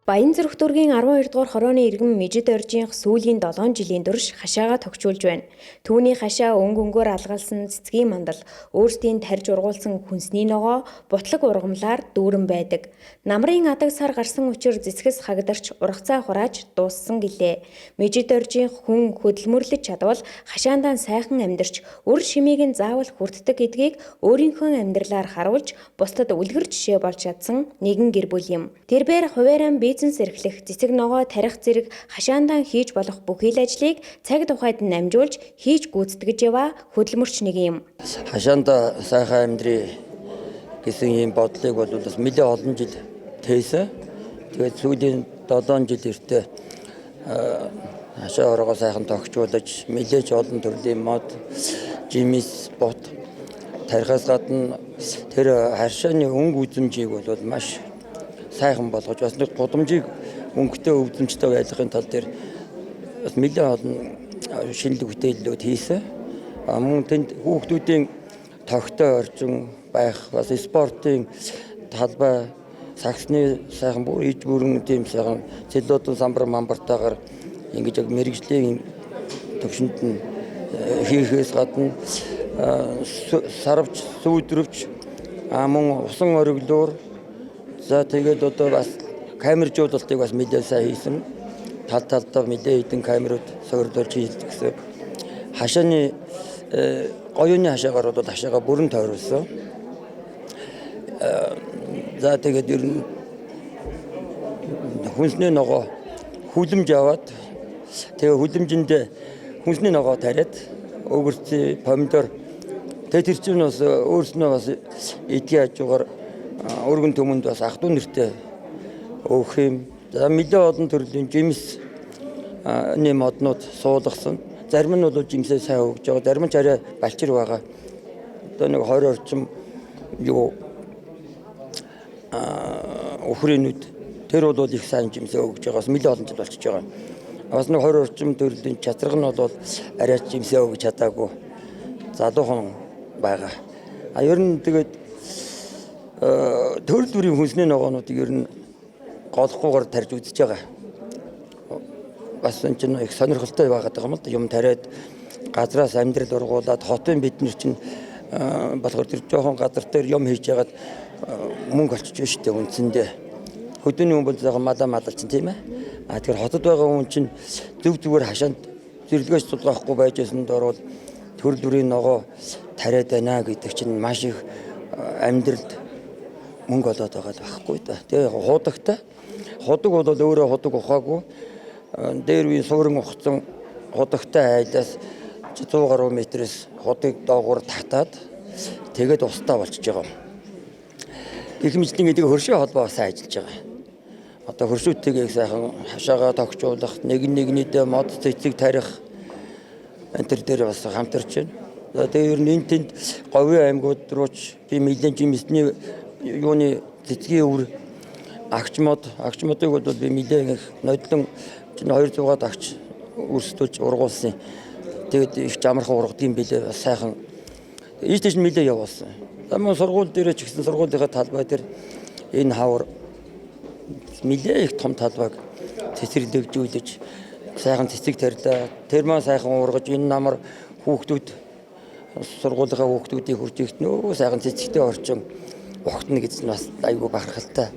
Баянзүрх дүүргийн 12 дугаар хорооны иргэн Мижид оржийнх сүүлийн 7 жилийн турш хашаагаа тохижуулж байна. Түүний хашаа өнгө өнгөөр алгалсан цэцгийн мандал, өөрсдийн тарж ургуулсан хүнсний ногоо, бутлаг ургамлаар дүүрэн байдаг. Намрын адаг сар гарсан учир зэцгэс хагарч ургацаа хурааж дууссан гэлээ. Мижид оржийнх хүн хөдөлмөрлөж чадвал хашаандаа сайхан амьдарч, үр шимийг нь заавал хүртдэг гэдгийг өөрийнхөө амьдралаар харуулж, бусдад үлгэр жишээ болж чадсан нэгэн гэр бүл юм. Тэрбээр хуваарин бизнес эрхлэх, цэцэг ногоо тарих зэрэг хашаандаа хийж болох бүхий л ажлыг цаг тухайд нь амжуулж хийж гүйцэтгэж яваа хөдөлмөрч нэг юм. Хашаандаа сайхан амьдрий гэсэн ийм бодлыг бол бас нэлээд олон жил тээсэн. Тэгээд сүүлийн 7 жил эртээ хашаа ороогоо сайхан тогтчуулж, нэлээж олон төрлийн мод, жимс, бот тарихаас гадна тэр харшааны өнгө үзэмжийг бол маш сайхан болгож, бас нэг гудамжийг өнгөтэй өвдөмжтэй байлгахын тал дээр бас нэлээд олон шинэлэг бүтээлүүд хийсэн. Мөн тэнд хүүхдүүдийн тогтой орчин байх, бас спортын талбай, сагсны сайхан бүр иж бүрэн тийм сайхан целлодон самбар мамбартаагаар ингэж яг мэрэгжлийн төвшөнд нь хийхээс гадна сарвч, сүүдрвч, мөн усан ориглоор, за тэгээд одоо бас камержуулалтыг бас нэлээд сайн хийсэн. Тал талдаа нэлээд хэдэн камерууд суурилуулж хийлдэг гэсэн. Хашааны гоёны хашаагаар бол хашаагаа бүрэн тойруулсан. За тэгээд ер нь хүнсний ногоо хүлэмж аваад, тэгээ хүлэмжиндээ хүнсний ногоо тариад, өгөрцөө, помидор, тэгээ тэр чинь бас өөрснөө бас эдгийн хажуугаар өргөн төмөнд бас ах トゥ нэртэй өөх юм. За нэлээд олон төрлийн жимс нэм моднууд суулгасан. Зарим нь бол жимсээ сайн өгж байгаа, зарим нь ч арай балчир байгаа. Одоо нэг 20 орчим юу өхрийнүүд тэр бол их сайн жимсээ өгж байгаа. Бас нэлээд олон жил болчихж байгаа. Бас нэг 20 орчим төрлийн чатраг нь бол арай жимсээ өгж чадаагүй. Залуухан байгаа. А ер нь тэгээд төрөл бүрийн хүнсний ногоонуудыг ер нь голохгүйгээр тарьж үзэж байгаа. Бас энэ чинь их сонирхолтой байгаад байгаа юм л да. Юм тариад газраас амьдрал ургуулад хотын бид нар чинь болохоор тэр жоохон газар дээр юм хийж ягаад мөнгө олчиж шүү дээ үндсэндээ. Хөдөөний хүн бол жоохон малаа малал чинь тийм ээ. А тэгэхээр хотод байгаа хүн чинь зөв зүгээр хашаанд зэрлэгээс тулгаахгүй байж байсан дор бол төрөл бүрийн ногоо тариад байна гэдэг чинь маш их амьдралд мөнгө олоод байгаа л байхгүй да. Тэгээ худагтай. Худаг бол өөрөө худаг ухаагүй. Дээр үеийн суурин ухцсан худагтай айлаас 100 гаруй метрээс худыг доогуур татаад тэгээд устаа болчихж байгаа. Гэх мэтлэн гэдэг хөршийн холбоо бас ажиллаж байгаа. Одоо хөршүүдтэйгээ их сайхан хашаагаа тогтчуулах, нэг нэгнийдээ мод цэцэг тарих энэ төр дээр бас хамтарч байна. За тэгээ ер нь энэ тэнд говийн аймагуд руу ч би нэлээд жимсний юуны цэцгийн өвөр агч мод, агч модыг бол би нэлээд их нодлон 200-аад агч өрсөлдөж ургуулсан. Тэгээд их жамархан ургадгийн билээ, бас сайхан ийш тийш нэлээд явуулсан. За мөн сургууль дээр ч гэсэн сургуулийнхаа талбай дээр энэ хавар нэлээд их том талбайг цэцэрлэгжүүлж сайхан цэцэг тарилаа. Тэр маань сайхан ургаж энэ намар хүүхдүүд сургуулийнхаа хүүхдүүдийг хурж ихт нөө сайхан цэцэгтэй орчин угтна гэж нь бас айгүй бахархалтай.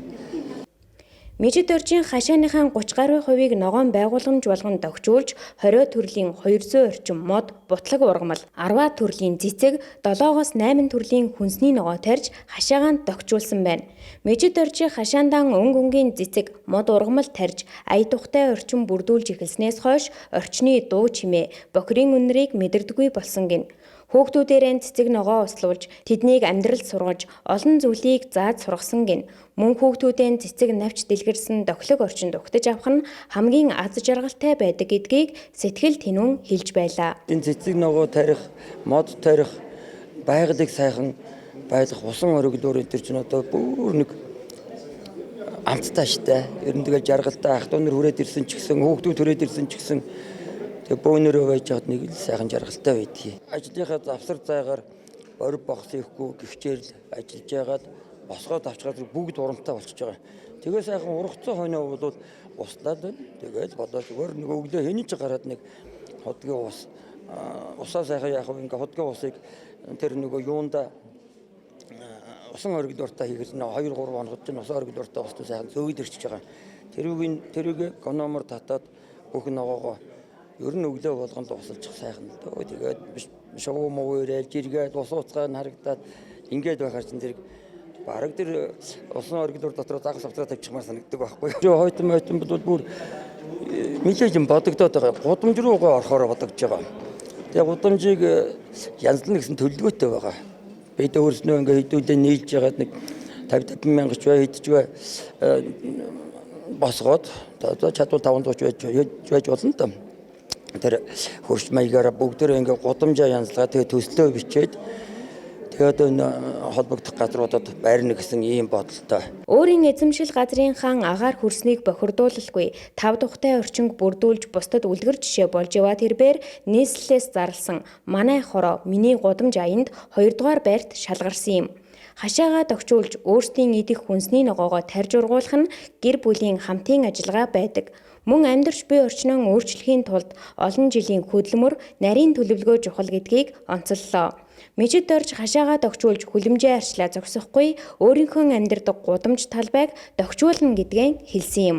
Мижид оржийн хашааныхаа 30 гаруй хувийг ногоон байгууламж болгон тохижуулж 20 төрлийн 200 орчим мод, бутлаг ургамал, 10 төрлийн цэцэг, 7-оос 8 төрлийн хүнсний ногоо тарьж хашаагаанд тохижуулсан байна. Мижид оржийн хашаандаан өнгө өнгийн цэцэг, мод ургамал тарьж ая тухтай орчин бүрдүүлж эхэлснээс хойш орчны дуу чимээ, бохирын үнэрийг мэдэрдэггүй болсон гин. Хүүхдүүдээрээ цэцэг ногоо услуулж, тэднийг амьдралд сургаж, олон зүйлийг зааж сургасан гин. Мөн хүүхдүүдээ цэцэг навч дэлгэрсэн тохилог орчинд угтаж авах нь хамгийн аз жаргалтай байдаг гэдгийг сэтгэл тэнүүн хэлж байлаа. Энэ цэцэг ногоо тарих, мод тарих, байгалыг сайхан байлгах усан ориглоор энэ төр чинь одоо бүр нэг амттай штэ. Ер нь тэгэл жаргалтай ах トゥ нар хүрээд ирсэн ч гэсэн, хүүхдүүд хүрээд ирсэн ч гэсэн тэг бөөнөрөө байж хад нэг л сайхан жаргалтай байдгийг. Ажлынхаа завсар зайгаар борив богс ихгүй гихчээр л ажиллаж байгаад Босгоод авчгаад бүгд урамтай болчихж байгаа. Тэгээ сайхан ургацсан хойноо бол услаад байна. Тэгээл болоо зүгээр нэг өглөө хэний ч гараад нэг худгийн ус усаа сайхан яах вэ? Ингээ худгийн усыг тэр нөгөө юунда усан оргилууртаа хийгэл 2 3 хоногт чинь усан оргилууртаа устсан сайхан зөөд ирчихэж байгаа. Тэрүүг гономор татаад бүх ногоогоо ер нь өглөө болгонд усалчих сайхан л дөө. Тэгээд шувуу муу ирээл жиргээд ус уцгаа нь харагдаад ингээд байхаар чинь зэрэг бараг тэр усан оргилуур дотор загас автраа тавьчихмаар санагддаг байхгүй. Хойтон мойтон бол бүр нэлээд юм бодогдоод байгаа. Гудамж руугаа орохоор бодогдож байгаа. Тэгээ гудамжийг янзлна гэсэн төлөвлөгөөтэй байгаа. Бид өөрснөө ингээ хэдүүлээ нийлж ягаад нэг 50 50 мянга ч бай хэдч бай босгоод одоо чадвал 500 ч байж болно л доо. Тэр хөрш маягаараа бүгдээрээ ингээ гудамжаа янзлгаа тэгээ төслөө бичээд тэгээд энэ холбогдох газруудад байрна гэсэн ийм бодолтой. Өөрийн эзэмшил газрын хаан агаар хөрснийг бохирдуулалгүй тав тухтай орчинг бүрдүүлж бусдад үлгэр жишээ болж яваа тэрбээр нийслэлээс зарласан манай хороо миний гудамж аянд 2 дугаар байрт шалгарсан юм. Хашаагаа тохижуулж өөрсдийн идэх хүнсний ногоогоо тарж ургуулах нь гэр бүлийн хамтын ажиллагаа байдаг. Мөн амьдарч буй орчноо өөрчлөхийн тулд олон жилийн хөдөлмөр, нарийн төлөвлөгөө чухал гэдгийг онцоллоо. Мижид дорж хашаагаа тохижуулж хүлэмжээ арчлаа зогсохгүй өөрийнхөө амьдардаг гудамж талбайг тохижуулна гэдгээ хэлсэн юм.